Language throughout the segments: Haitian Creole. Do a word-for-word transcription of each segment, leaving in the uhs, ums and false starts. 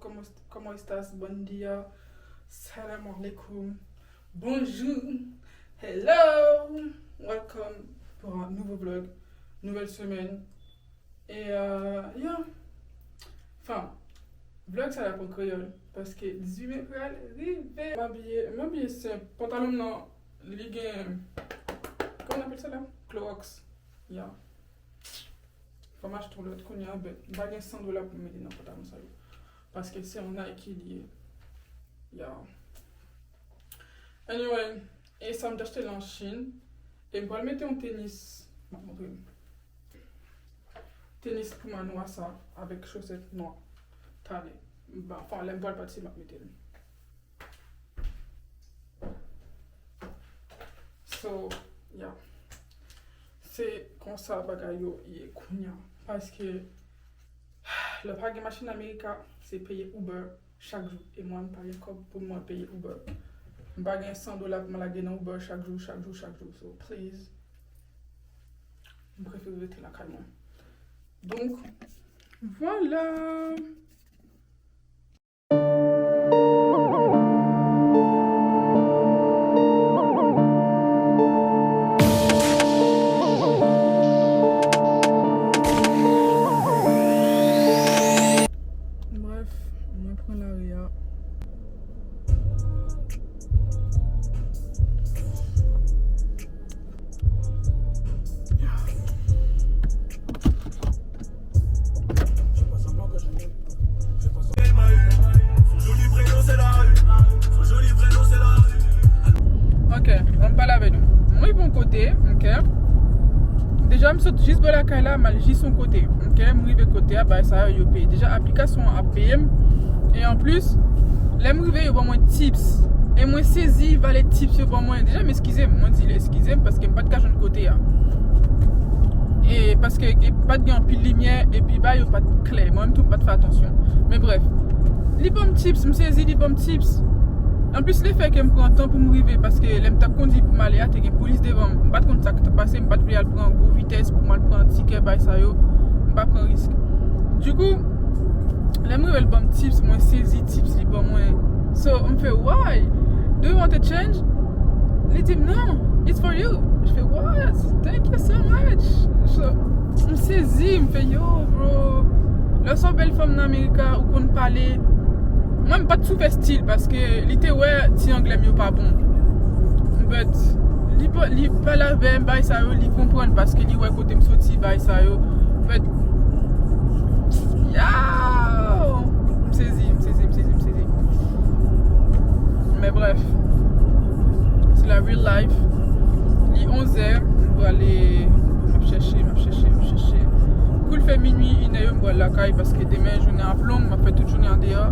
Comment, comment estás? Buen día. Salam alaikum. Bonjour. Hello. Welcome pour un nouveau vlog. Nouvelle semaine. E, euh, yeah. Enfin, vlog sa la an kreyòl. Paske dizuit me pral rive. M abiye, m abiye senp. Pantalon m nan, li gen, comment on appelle ça là? Clorox. Yeah. Fò m achte yon lòt kounye a, but m pa gen san dola pou m mete nan pantalon sa yo. Paske se yon Nike li ye. Yeah. Anyway, e sa m te achte l an Chin. E m pral mete yon tenis. M ap montre nou. Tenis puma nwa sa avèk chosèt nwa. Talè. Ba, anfen, lè m pral pati, m ap mete l. So, yeah. Se konsa bagay yo ye kounye a. Paske lè w pa gen machin Amerika, se peye Uber chak jou. E mwen, m pa gen kòb pou mwen peye Uber. M pa gen san dola pou m lage nan Uber chak jou, chak jou, chak jou. So, please, m prefere rete lakay mwen. Donk, vwala. Bref, mwen pran lari a. Ok, ann pale avè nou. Mwen rive yon kote, ok. Deja, m sot jis bò lakay la, m al jis yon kote, ok. M rive kote a, bagay sa yo, yo peye. Deja, aplikasyon an ap peye m. E anplis, lè m rive, yo ban mwen tips. E mwen sezi, valè tips yo ban mwen. Deja, m eskize m. Mwen di l eskize m paske m pa t ka jwenn kote a. E paske e pa t gen anpil limyè, epi bagay yo pa t klè. Mwen menm tou, m pa t fè atansyon. Men brèf, li ban m tips, m sezi, li ban m tips. Anplis, lefètke m pran tan pou m rive, paske lè m t ap kondi pou m ale a, te gen polis devan m. M pa t konn sa k t ap pase, m pa t vle al pran gwo vitès pou m al pran tikè, bagay sa yo. M pa pran risk. Dikou, lè m rive, l ban m tips, mwen sezi tips li ban mwen. So, m fè, "Why? Do you want a change?" Li di m, "No, it's for you." Je fais, "What? Thank you so much." So, m sezi, m fè, "Yo, bro." Lè w se yon bèl fanm nan Amerika, ou konn pale. Mwen, m pa t sou fè stil, paske li te wè ti anglè m yo pa bon. But, li pa, li pale avè m, bagay sa yo, li konprann, paske li wè kote m soti, bagay sa yo. But, yo! M sezi, m sezi, m sezi, m sezi. Men brèf, se la real life. Li onzè, m prale, m ap chèche, m ap chèche, m ap chèche. Kou l fè minui, inè yo, m pral lakay, paske demen, jounen ap long, m ap fè tout jounen andeyò.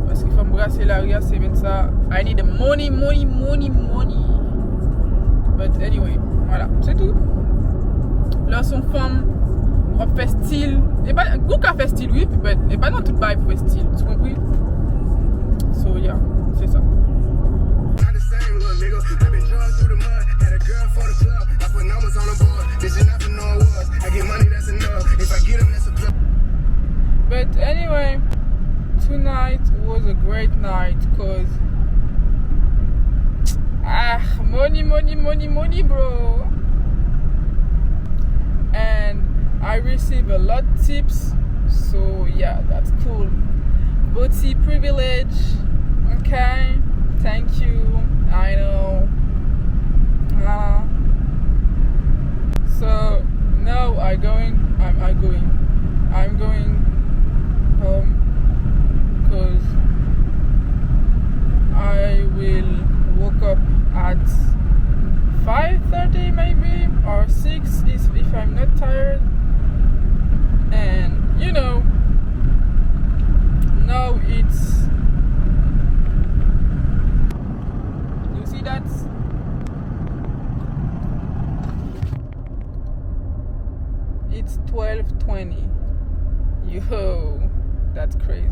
Paske fò m brase lari a, semèn sa, I need the money, money, money, money. But anyway, vwala, se tou. Lè w se yon fanm, w ap fè stil. E pa, ou ka fè stil, wi, but e pa nan tout bagay pou fè stil. Tu compris? So, yeah, se sa. Not the same little nigga. I been drawn through the mud. Had a girl for the club. I put numbers on the board. This is not for no awards. I get money, that's enough. If I get 'em, that's a plus. But anyway, tonight was a great night 'cause, ah, money, money, money, money, bro. And I receive a lot tips. So yeah, that's cool. Booty privilege. Okay. Thank you. I know. Ah. So now I going. I'm I going. I'm going home 'cause I will woke up at five thirty maybe or six if, if I'm not tired. And you know, now it's, you see that? It's twelve twenty. Yo, that's crazy.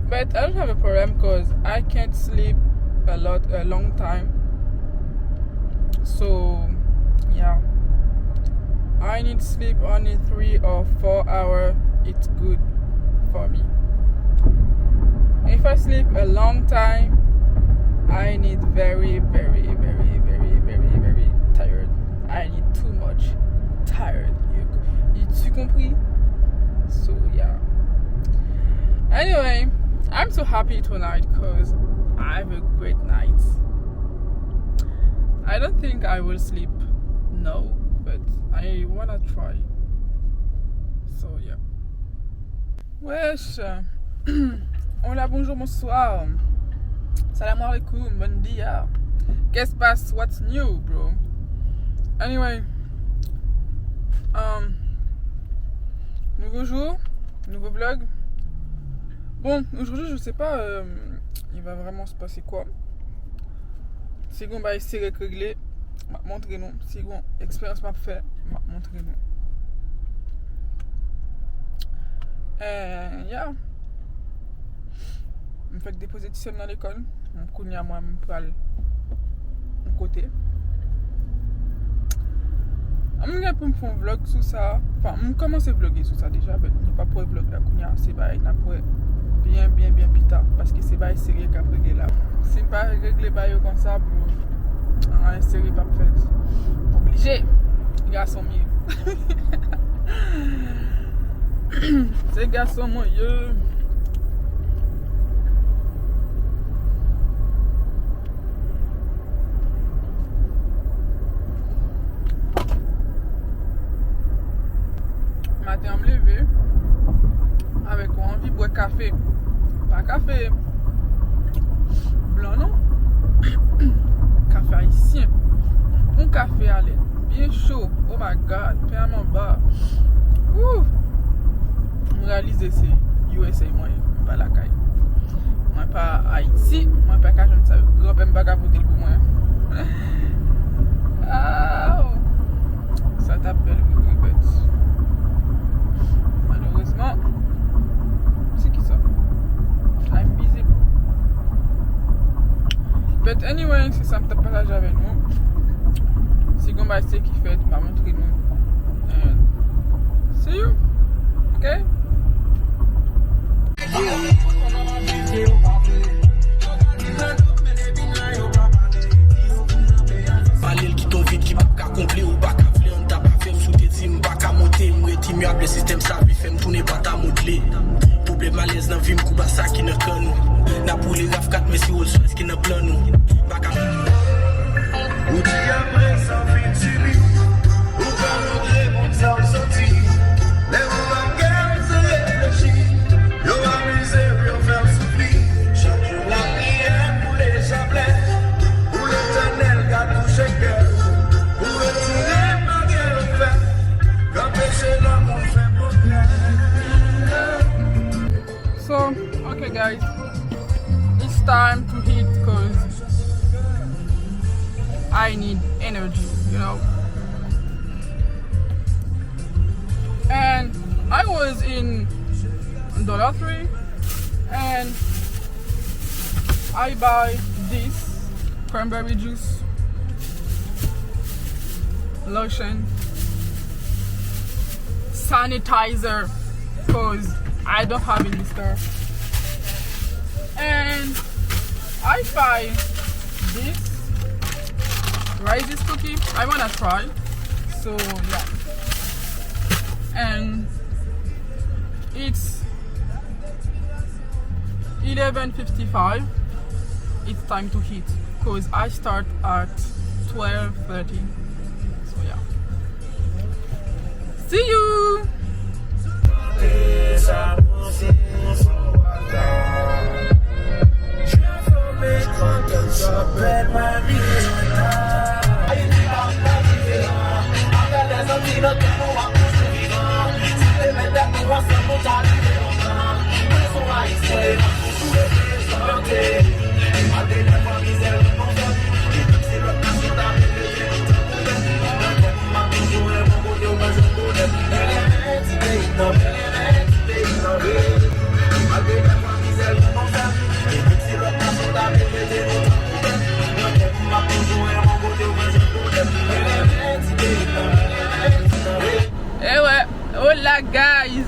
But I don't have a problem 'cause I can't sleep a lot, a long time. So, yeah. I need sleep only three or four hour. It's good for me. for sleep a long time. I need very, very, very, very, very, very tired. I need too much tired. You, you, tu compris? So, yeah. Anyway, I'm so happy tonight 'cause I have a great night. I don't think I will sleep now, but I wanna try. So, yeah. Wesh. Hola, bonjour, bonsoir. Salam alaikum, buen dia. Qu'est-ce qui se passe? What's new, bro? Anyway, um, nouveau jour, nouveau vlog. Bon, aujourd'hui, je sais pas, euh, il va vraiment se passer quoi. Si gon bagay serye k regle, m ap montre nou. Si gon eksperyans m ap fè, m ap montre nou. And yeah. M fèk depoze ti sè m nan lekòl. Kounye a mwen, m pral yon kote. M gen pou m fè yon vlog sou sa. Anfen, m kòmanse vloge sou sa deja, but nou p ap wè vlog la kounye a. Se bagay n ap wè byen, byen, byen pita. Paske se bagay serye k ap regle la. Si m pa regle bagay yo konsa, bro, anyen serye p ap fèt. Oblije. Gason m ye. Se gason mwen ye. Maten an m leve avèk yon anvi bwè kafe. Pa kafe blan non. Kafe ayisyen. Yon bon kafe ale. Byen cho. Oh my God. Pen an m anba. Woo! M reyalize se U S A mwen ye. M pa lakay. Mwen pa Ayiti, mwen pa ka jwenn sa yo. Granpè m pa ka pote l pou mwen. Aw! Sa t ap bèl wi, wi, but malerezman, se ki sa? I'm busy. But anyway, se sa m t ap pataje avè nou. Si gon bagay se ki fèt, m a montre nou. And see you. Ok? Pale l kite w vid ki p ap ka konble, ou pa ka vle, ann ta pa fè m, si w te di m pa ka monte, m ret imyab, lè sistèm sa vle fè m tounen pata modle. Pwoblèm alèz nan vi m, kou ba sa ki nan kan nou. N ap woule rav kat, men si Rolls Royce ki nan plan nou. M pa ka. Ou di apre sa w fin sibi, ou pa montre moun sa w santi. Lè ou pa gen, se reflechi. Yo amize w, yo fè w soufri. Chak jou lapriyè pou Lechaplè, pou Letènèl ka touche kè w, pou retire malè yo fè, k anpeche lanmou fè pwoblèm. So, okay, guys, it's time to eat 'cause I need energy, you know. And I was in Dollar Tree and I buy this cranberry juice, lotion, sanitizer, 'cause I don't have in the store. And I buy this rice cookie. I wanna try. So, yeah. And it's eleven fifty-five. It's time to eat, 'cause I start at twelve thirty. So, yeah. See you! E wè, hola guys!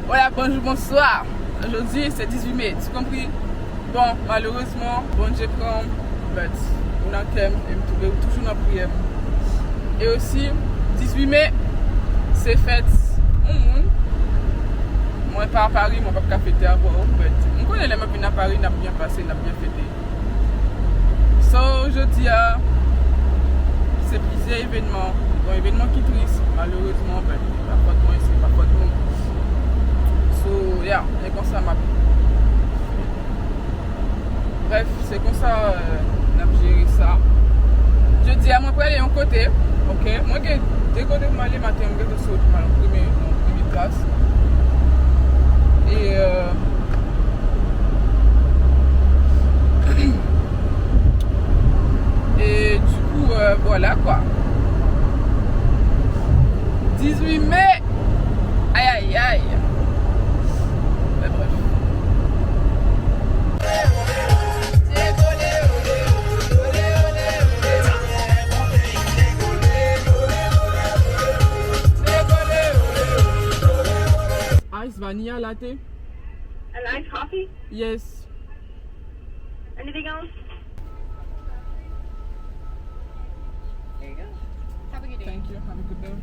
Hola, bonjou, bonswa! Jodi se dizuit me, tu compris? Bon, malerezman, Bondye pran m, but ou nan kè m, e m tou-, e ou toujou nan priyè m. E osi, dizuit me, se fèt yon moun. Mwen pa a Paris, mwen p ap ka fete avè w, but m konnen lè m ap vin a Paris, n ap byen pase, n ap byen fete. So, jodi a, se plizyè evènman. Bon, evènman ki tris, malerezman, but se pa fòt mwen, se pa fòt nou. So, yeah, e konsa m ap Bref, se konsa, euh, n ap jere sa. Jodi a, mwen prale yon kote, ok? Mwen gen de kote pou m ale maten, mwen gentan sot, mwen al enprime, mwen enprime plas. E, euh, e du coup, euh, voilà quoi. Dizuit me! Ay, ay, ay. Men bref. Ice vanilla latte? An ice coffee? Yes. Anything else? There you go. Have a good day. Thank you. Have a good day.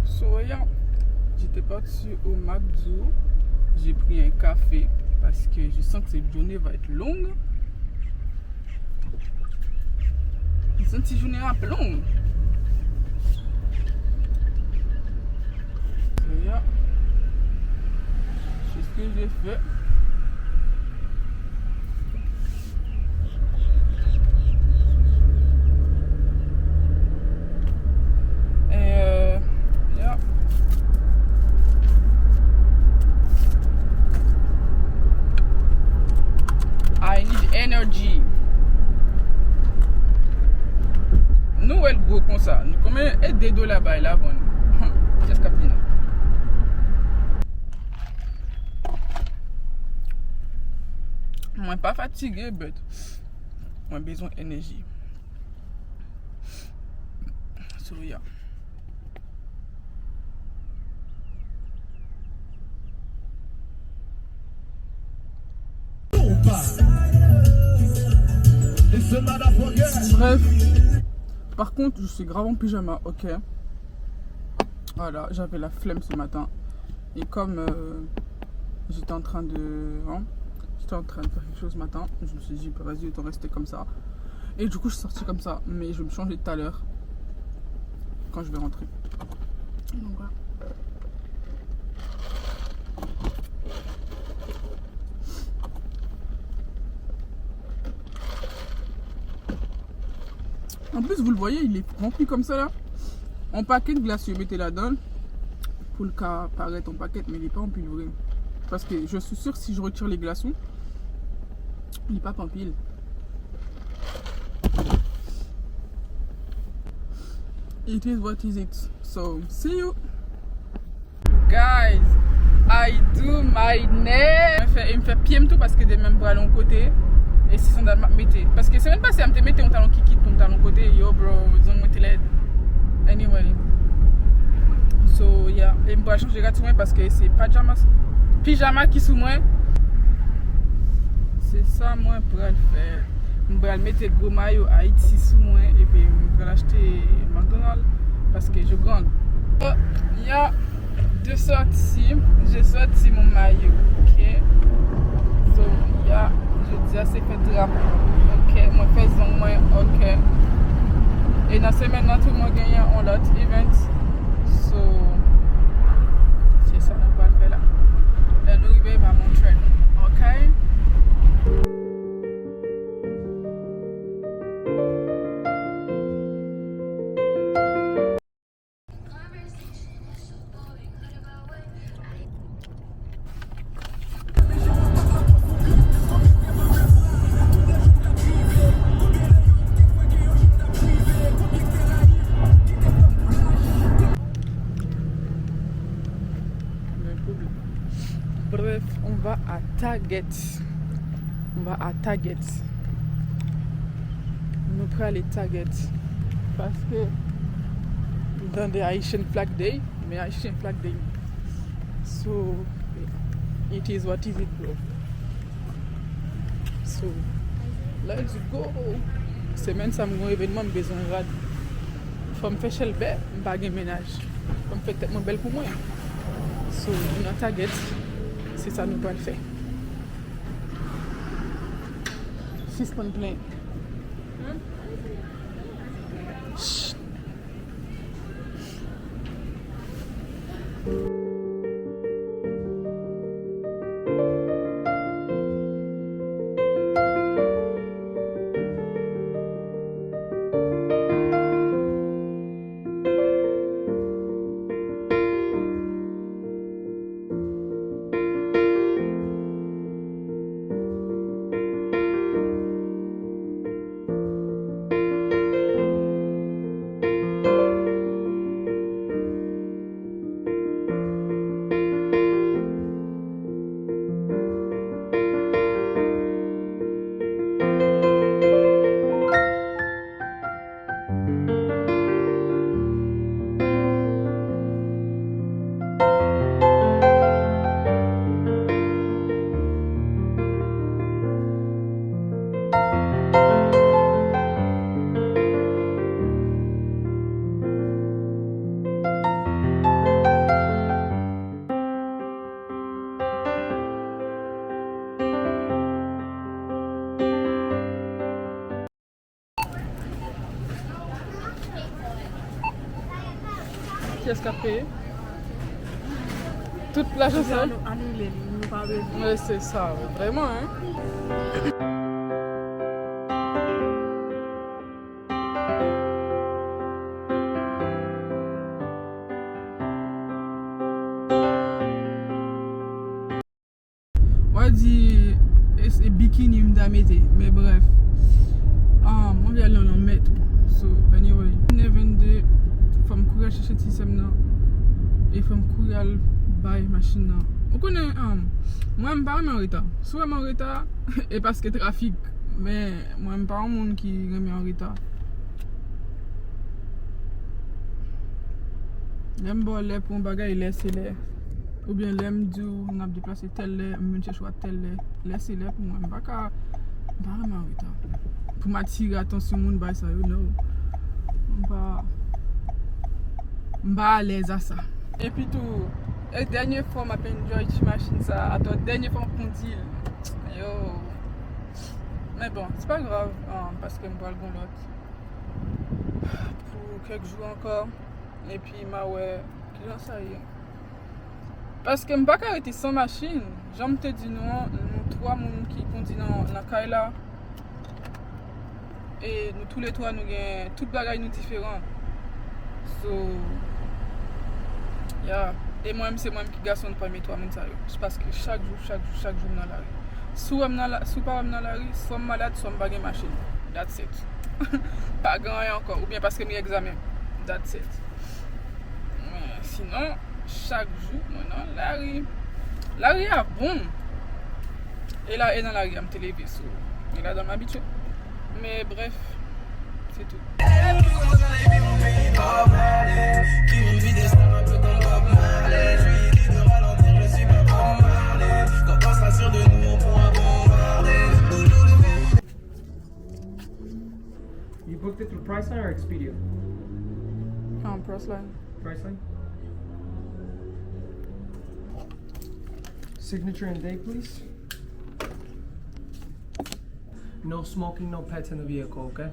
So, yeah, j'étais partie au McDo. J'ai pris un café parce que je sens que cette journée va être longue. Mwen santi jounen ap long. So, yeah. C'est ce que j'ai fait. And, uh, yeah. I need energy. Nou wè l gwo konsa. Nou konbyen e de dola bay la vann. Just kap vini. Mwen pa fatige, but mwen bezwen enèji. So, yeah. Bref, par contre, je suis grave en pyjama, ok. Voilà, j'avais la flemme ce matin. Et comme, euh, j'étais en train de, hein, j'étais en train de faire quelque chose ce matin, je me suis dit, bah, vas-y, autant rester comme ça. Et du coup, je suis sortie comme ça, mais je vais me changer tout à l'heure quand je vais rentrer. Donc voilà. En plus, vous le voyez, il est rempli comme ça là. On paquet de glace, yo mete ladan l pou l ka parèt on paquet, men li pa anpil vre. Parce que je suis sûr, si je retire les glaçons, li pa anpil. It is what is it. So, see you. Guys, I do my nail. Mwen fè, e m fè pye m tou paske demen m pral yon kote. E se sandal m ap mete. Paske semèn pase a, m te mete yon talon kikit pou m t al yon kote. Yo, bro, zong mwen te lèd. Anyway. So, yeah. E m pral chanje rad sou mwen paske se pajama, pijama ki sou mwen. Se sa mwen pral fè. M pral mete gwo mayo Ayiti sou mwen, epi m pral achte McDonald, paske je grande. Oh, yeah, de sorti, je sorti mon mayo, ok? So, yeah, jodi a se fèt drapo, ok? Mwen fè zong mwen, ok? E nan semèn nan tou, mwen genyen yon lòt event. So, se sa nou pral fè la. Lè nou rive, m a montre nou, ok? Bref, on va à Target. Nou va a Target. Nou prale Target. Paske m tande Haitian Flag Day, men Haitian Flag Day. So, it is what is it, bro. So, let's go. Semèn sa m gen yon evènman, m bezwen rad. Fò m fè chèlbè, m pa gen mennaj. Fò m fè tèt mwen bèl pou mwen. So, nou nan Target, se sa nou pral fè. Sispann plenyen. Kiyès k ap peye? Tout lajan sa? Nou anile li, nou pa bezwen. Wi, se sa, wi. Vrèman, hein? W a di, e, se bikini m ta mete, men brèf. Ah, mwen vle al nan lanmè tou. So, anyway. Une heure vingt-deux, fò m kouri al chèche ti sè m nan. E fò m kouri al bay machin nan. Ou konnen, ah, mwen, m pa renmen an reta. Si w wè m an reta, e paske trafik. Men, mwen, m pa yon moun ki renmen an reta. Lè m ba w lè pou yon bagay, lè se lè. Oubyen lè m di w n ap deplase tèl lè, m vin chèche w a tèl lè. Lè se lè pou mwen. M pa ka, m pa renmen an reta. Pou m atire atansyon moun, bay sa yo, no. M pa, m pa alèz a sa. Epi tou, e dènye fwa m ap enjoy ti machin sa, atò dènye fwa m kondi l. Yo. Men bon, se pa grav, ah, paske m pral gon lòt pou kèk jou ankò. Epi m a wè kijan sa ye. Paske m pa ka rete san machin. Jan m te di nou an, nou twa moun ki kondi nan, nan kay la. E nou toulètwa nou gen tout bagay nou diferan. So, yeah. E mwen menm, se mwen menm ki gason pami twa moun sa yo. Paske chak jou, chak jou, chak jou m nan lari. Si w wè m nan la, si w pa wè m nan lari, swa m malad, swa m pa gen machin. That's it. Pa gen anyen ankò. Oubyen paske m gen egzamen. That's it. Men sinon, chak jou, mwen nan lari. Lari a bon. E la, e nan lari a, m te leve, so, e ladan m abitye. Men brèf, se tou. You booked it through Priceline or Expedia? Um, Priceline. Priceline? Signature and date, please. No smoking, no pets in the vehicle, okay?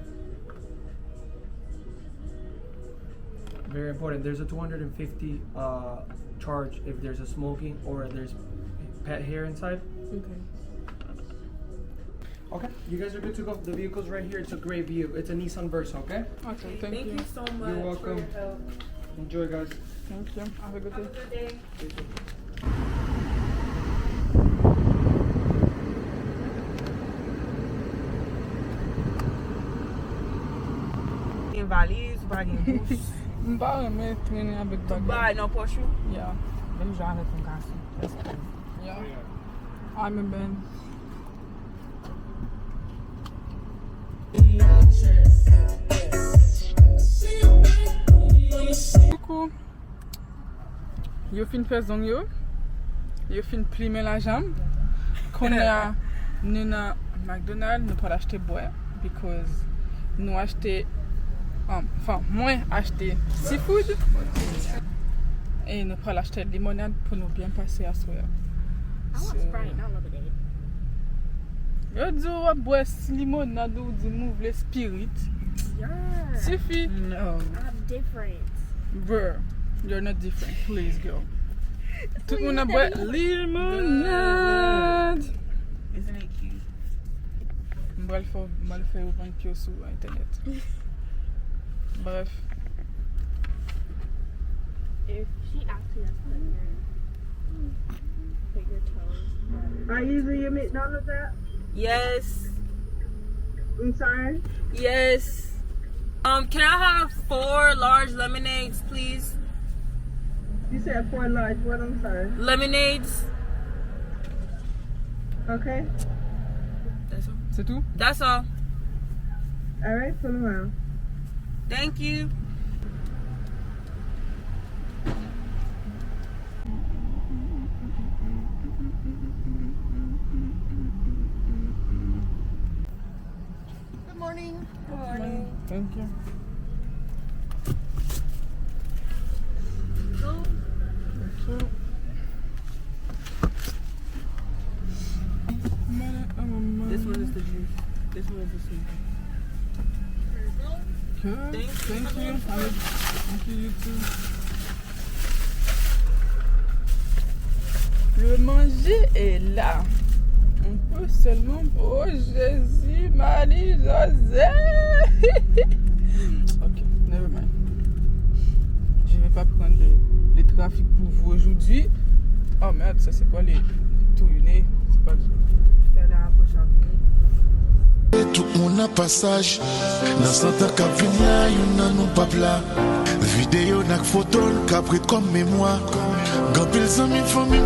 Very important. There's a two hundred fifty, uh, charge if there's a smoking or there's pet hair inside. Okay. Okay, you guys are good to go. The vehicle's right here. It's a great vehicle. It's a Nissan Versa, okay? Okay, thank you. Thank you so much for your help. You're welcome. Enjoy, guys. Thank you. Have a good day. Have a good day. You too. Gen valiz, ou pa gen bous. M pa renmen trennen avèk bagay. Tout bagay nan pòch ou? Yeah. Menm jan avèk yon gason. Yeah. I'm a man. Yo fin fè zong yo. Yo fin plimen lajan m. Kounye a, nou nan McDonald, nou pral achte bwè. Because nou achte, um, enfin, mwen achte seafood. E nou pral achte limonad pou nou byen pase aswè a. I want Sprite, not lemonade. Yo di w ap bwè limonad, ou di m ou vle spirit. Yeah. Sifi. No. I'm different. Bruh, you're not different. Please, girl. Tout moun ap bwè limonad. Isn't it cute? M pral fè, m pral fè yo vann pye sou entènèt. Bref. If she asks you, that's put your, put your toes. Are you using your McDonald's app? Yes. I'm sorry? Yes. Um, can I have four large lemonades, please? You said four large what? I'm sorry. Lemonades. Okay. That's all. C'est tout? That's all. All right, for now. Thank you. Good morning. Good morning. Thank you. Go. Thank you. This one is the juice. This one is the sweet. Good. Thank you. Thank you. Thank you, you too. Le manger est là. On peut seulement, oh Jésus, Marie José. Ok, never mind. Je vais pas prendre le, le trafic pour vous aujourd'hui. Oh merde, ça c'est quoi les touyounes? C'est pas du... Tout moun nan pasaj, nan santan k ap vin la, youn nan nou p ap la. Videyo n ak foto n k ap ret kòm memwa. Gen anpil zanmi, fanmi.